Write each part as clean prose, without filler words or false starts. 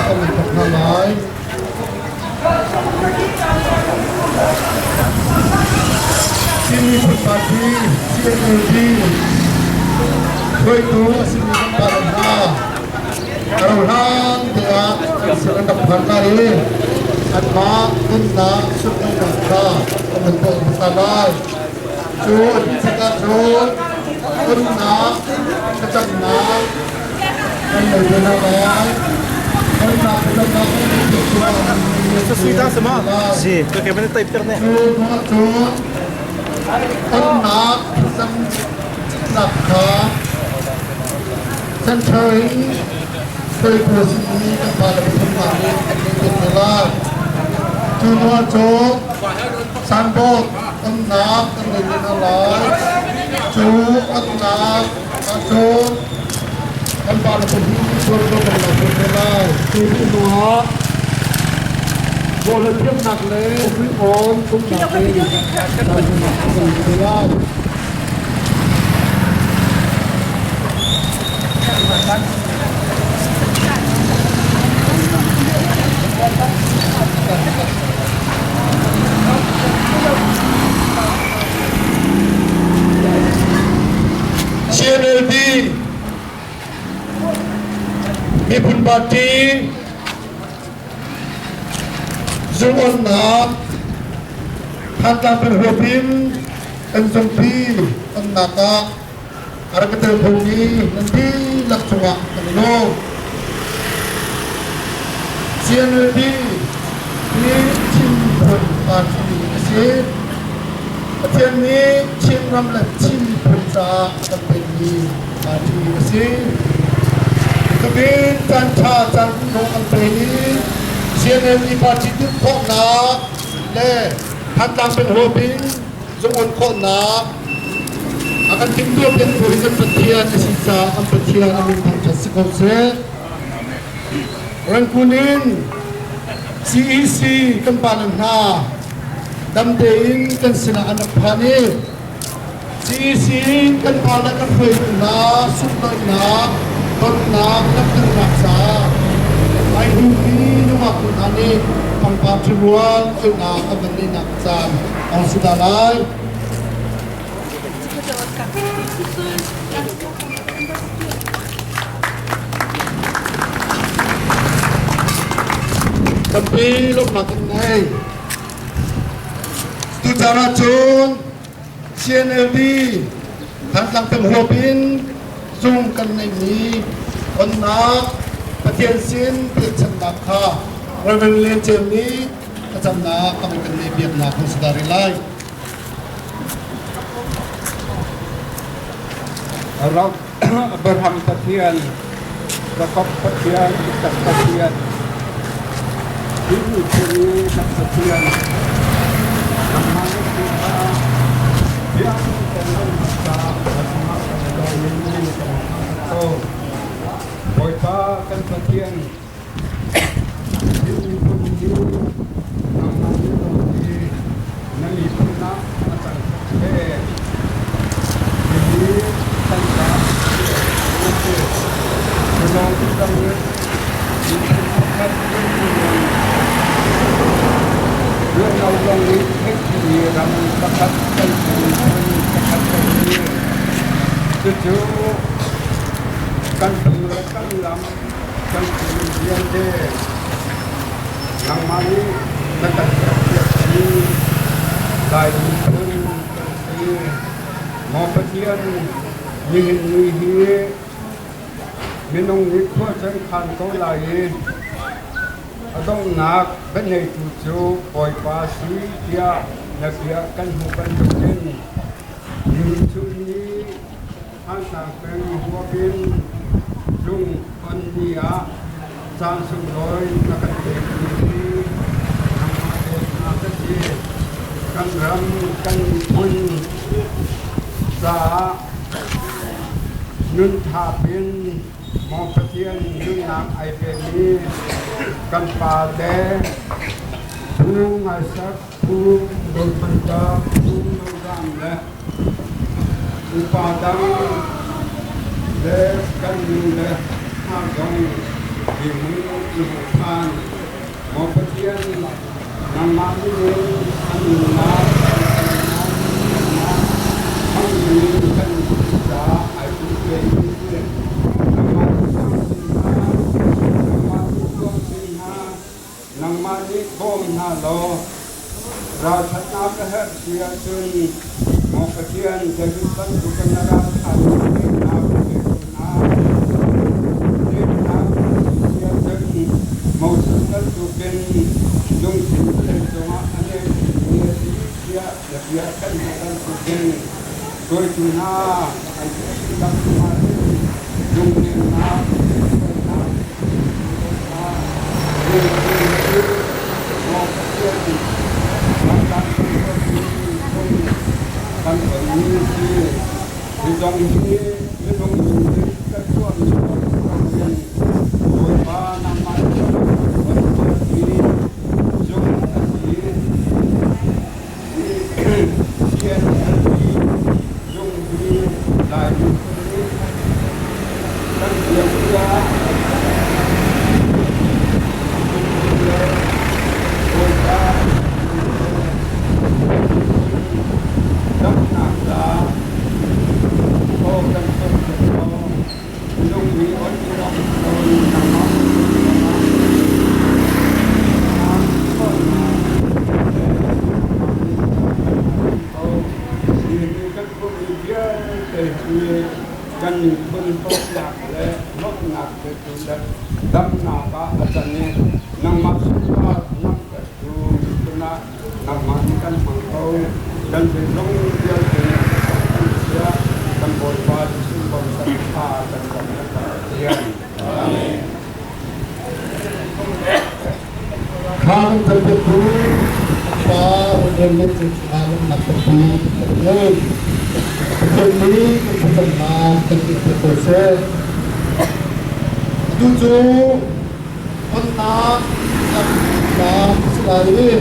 kan in thawk hna lai. Chin Miphun Party CNLD hruaitu a simi kan pa le hna a rohlan te ah kan sin an rak phan lai i anmah nunnak sunlawinak kha kan hun tuah hmasa lai. Cu a dih tikah cun nunnak thlacamnak kan ngei te hna lai. Nunnak thlacamnak kan ngeih tik Si, ka ke mana type ter ne. Cu hnuah cun tonnak thlacamnak kha center in hruaitu a simi kan pale pathum hna nih an ngeih te hna lai. Cu hnuah cun signboard tonnak kan ngei te hna lai. Cu tonnak ahcun kan pale pahnih nih tuanvo kan lak te lai. Cu hnuah Bawhla thiamnak le ringawn tumnak in kan kan te lai. CNLD Miphun Party Zungonnak Thantlang peng huap in kan zungpi tonnak ah a rak i tel khomi nan dihlak cungah kan i lawm. CNLD hi Chin miphun party a si. Pathian nih Chinram le Chin miphun caah a kan pekmi party a si. Cutin caan ṭha caan nung an pe i CNLD party dirh khawhnak le Thantlang peng huap in zungon khawhnak a kan timhtuah piaktu hi kan Pathian a si caah kan Pathian a min thangṭhat si ko seh. Rangoon in CEC kan pale hna dam tein kan sinah an rak phan i CEC kan pa le kan hruaitu hna sunlawinak tonnak langhternak caah ai duhmi nungak hna nih pangpar ṭhirual oihnak an van nehnak caan a si ta lai. Tampi lawmhnak kan ngei. Tucaan ahcun CNLD Thantlang peng huap in zung kan neihmi onnak Pathian sin pekchanhnak kha Reverend Lian Ceu nih thlacamnak a kan neih piaknak hun si ta rih lai. Abraham Pathian, Jakob Pathian, Isaac Pathian, hi miphun i kan Pathian, nangmah na si kha biakinn kan ngeihnak caah na cungah kan i lawm i kan thangṭhat ko. Bawipa kan Pathian, Hi miphun hi nangmah nih dawt i na miphun ah na cang seh. Hihi kan caah na si. Cu lawng in miphun pakhat kan unau Ruahno zong nih theihmi ram pakhat kan miphun pakhat kan si. Cucu kan phung le kan lam Kan phun vialte nangmah nih na kan serpiakmi Lai miphun kan si. Maw Pathian, nihin ni hi minung nih khua can khan ko lai i a donghnak bianeitu cu Bawipa si tiah na bia kan hmuh bantukin nihin chung ni Thantlang peng huap in lung on ni ah caan sunglawi na kan pekmi hi nangmah dawtnak a si. Kan ram, kan miphun caah nun thap in maw Pathian nunnak ai pemi kan pa le Pu Ngai Sak, Pu Dawt Than Pu No Zam le Upa dang le kan nu le hna zong hi hmun na hmuh hna. Maw Pathian, nangmah minin an nunnak, an nunnak, nunnak hmang dingin kan caah ai pumpemi si. Nangmah nih thang chin hna, nangmah nih tuak chin hna, nangmah nih bawm hna law ralṭhatnak a herh si ahcun Maw Pathian, David bantukin na ralṭhatnak peknak pe ko hna. Peknak si ahcun Moses bantukin lungthin vawlei cungah a ngeimi a si tiah na bia kan hmuh bantukin hruaitu hna an dihlak cungah hin lungnemnak, felnak, dawtnak, lungthin maw Pathian ralkap kan tonmi si. Hi zong hi minung nih kan tuahmi in Bawipa nangmah hi zung a si. CNLP zung hi Lai miphun nih kan biakbia le Bawipa damnak caah aw kan sawm law minung hi on in ong loin nangmah kan phunmi vialte hi kan miphun dawtnak le lawmhnak petu le damnak ah a can i nangmah sunpar langhtertu miphun ah nangmah nih kan hmang ko. Kan zeizong vialte nih kan chiah kan Bawipa Jesuh bawmchan thla kan cam kan Pathian. Amen. Khang tampitu pa Reverend cungah lawmhnak tampi kan ngei. Pathian nih kan thlacamnak kan tuahpiak ko seh. Atu cu tonnak lamnak a si lai i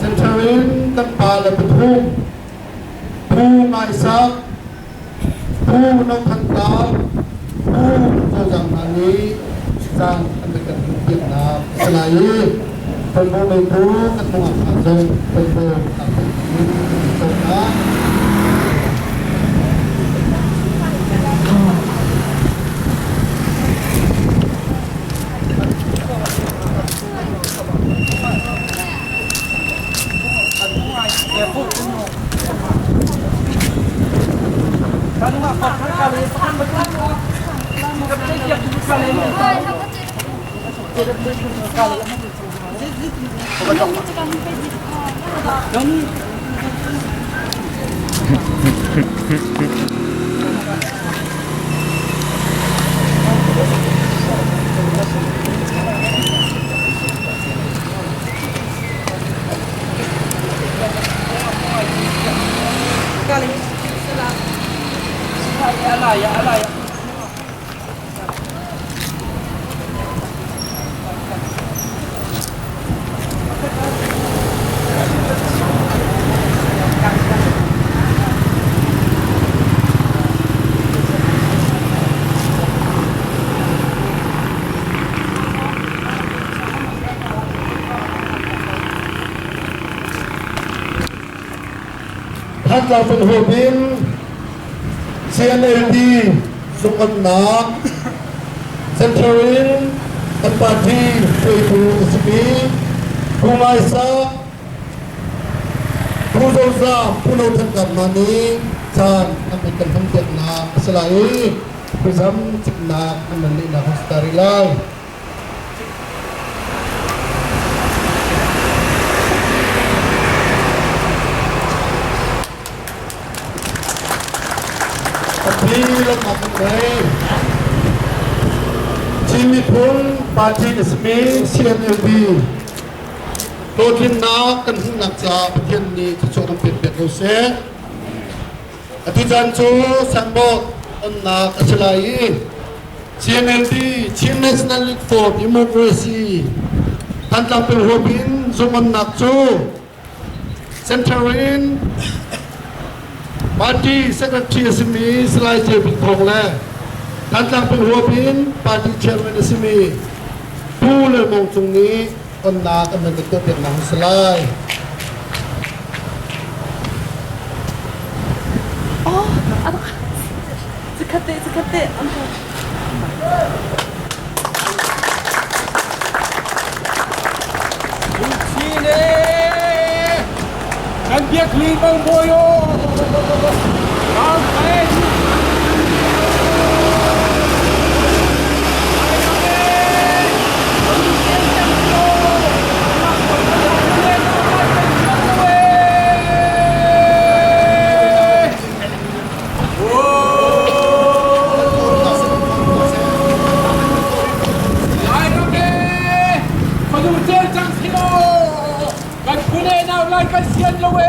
Central in kan pa le pathum Pu Ngai Sak, Pu No Than Kap, Pu Cozah hna nih caan an rak kan hmuhpiaknak a si lai i tonbo ngeitu kan nungak hna zong tonbo kan ko hna. Thantlang peng in CNLD zungonnak Central in kan party hruaitu a simi Pu Ngai Sa, Pu Zo Za, Pu No Than Kap hna nih caan an kan kan hman piaknak a si lai i phuzam ciknak an nan lehnak a si ta rih lai. Chin miphun party a simi CNLD hlawhtlinnak kan hmuhnak caah Pathian nih thluachuah kan pek piak ko seh. Atu caan cu signboard onnak a si lai i CNLD Chin National League for Democracy Thantlang peng huap in zungonnak cu Central in Party Secretary a simi Salai Ceu Bik Thawng le Thantlang peng huap in Party Chairman a simi Pu Lal Mawng Cung nih. Onnak an kan tuahpiaknak a si lai. Oh, Chikkhatte, chikkhatte. Chile kan biak li bang boyo Rang Kan phune nau lai kan sian lo ee.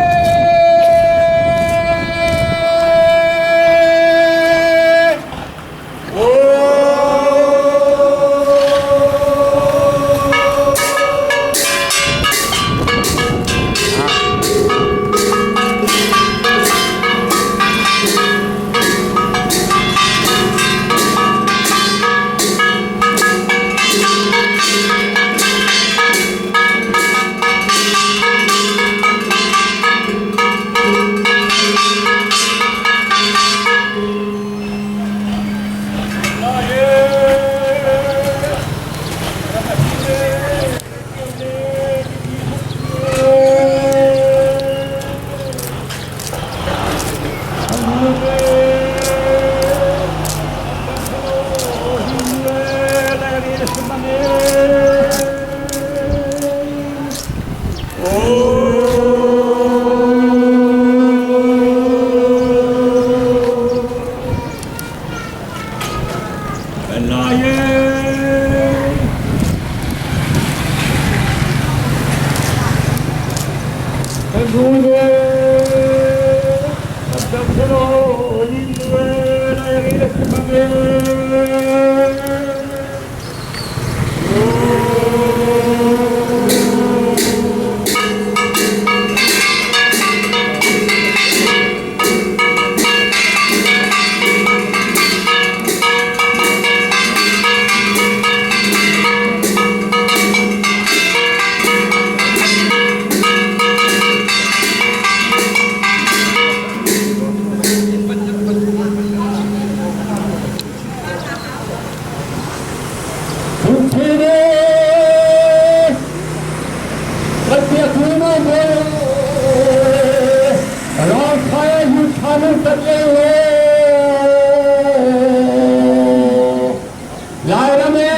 Lairam e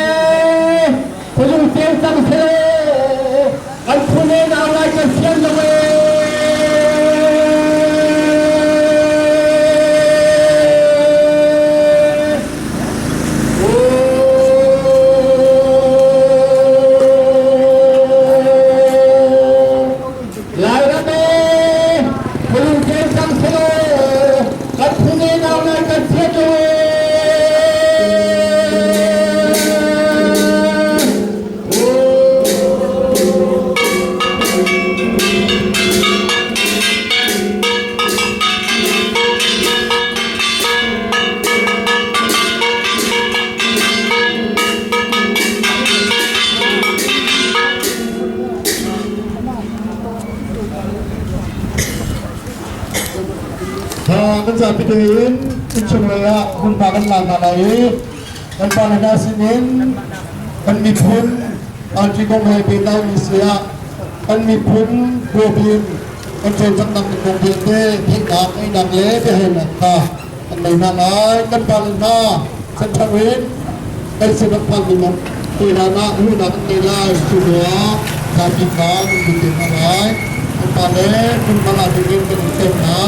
khuazung ceu cang seh kan phun e nau lai kan sian lo e. Lairam e khuazung ceu cang seh kan phun e nau lai kan sian lo e. Kan zapi tein innchung lei ah hmunhma kan la hna lai i kan pale hna sinin kan miphun party kong he pehtlaimi si ah kan miphun buapi in kan cawlcanghnak ding kong vialte theihnak ngeihnak le biahalnak kha kan nei hna lai. Kan pale hna central in kan sin rak phanmi te hlan ah luhnak kan ngei lai. Cu hnuah zapi kha kan kun te hna lai. Kan pale hmunhma la ding in kan in sawm hna.